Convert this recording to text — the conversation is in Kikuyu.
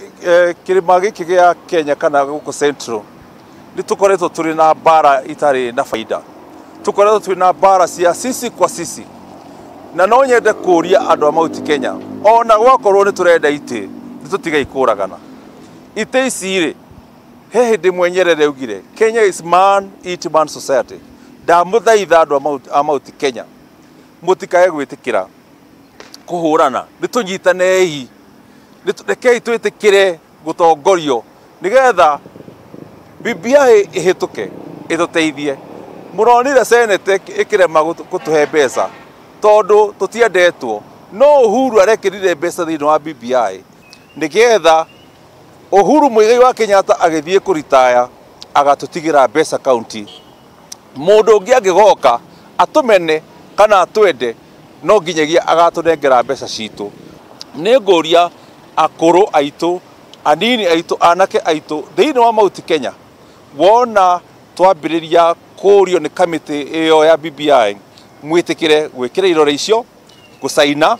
Kĩrĩma gĩkĩ gĩa Kenya kana gũkũ Central nĩ tũkoretwo tũrĩ na mbara itarĩ na baida, tũkoretwo twĩ na mbara cia sisi kwa sisi, na no nyende kũria andũ a Mount Kenya, ona gwakorwo nĩ tũrenda itĩ, nĩ tũtigei kũragana. Itĩ ici rĩ, he hĩndĩ ĩmwe Nyerere augire, "Kenya is man eat man society." Ndamũthaitha andũ a Mount Kenya, mũtikae gwĩtĩkĩra kũhũrana, nĩ tũnyitanei, rekei twĩtĩkĩre gũtongorio nĩgetha BBI ĩhĩtũke ĩtũteithie. Mũronire Senate ĩkĩrema gũtũhe mbeca tondũ tũtiendetwo, no Uhuru arekĩrire mbeca thĩinĩ wa BBI nĩgetha Uhuru Muigai wa Kenyatta agĩthiĩ kũritaya agatũtigĩra mbeca kaunti. Mũndũ ũngĩ angĩgoka atũmene kana atwende, no nginyagia agatũnengera mbeca citũ. Nĩ ngũria akũrũ aitũ, anini aitũ, anake aitũ thĩinĩ wa Mount Kenya, wona twambĩrĩria kũrio nĩ kamĩtĩ ĩyo ya BBI, mwĩtĩkĩre gwĩkĩra irore icio, gũcaina.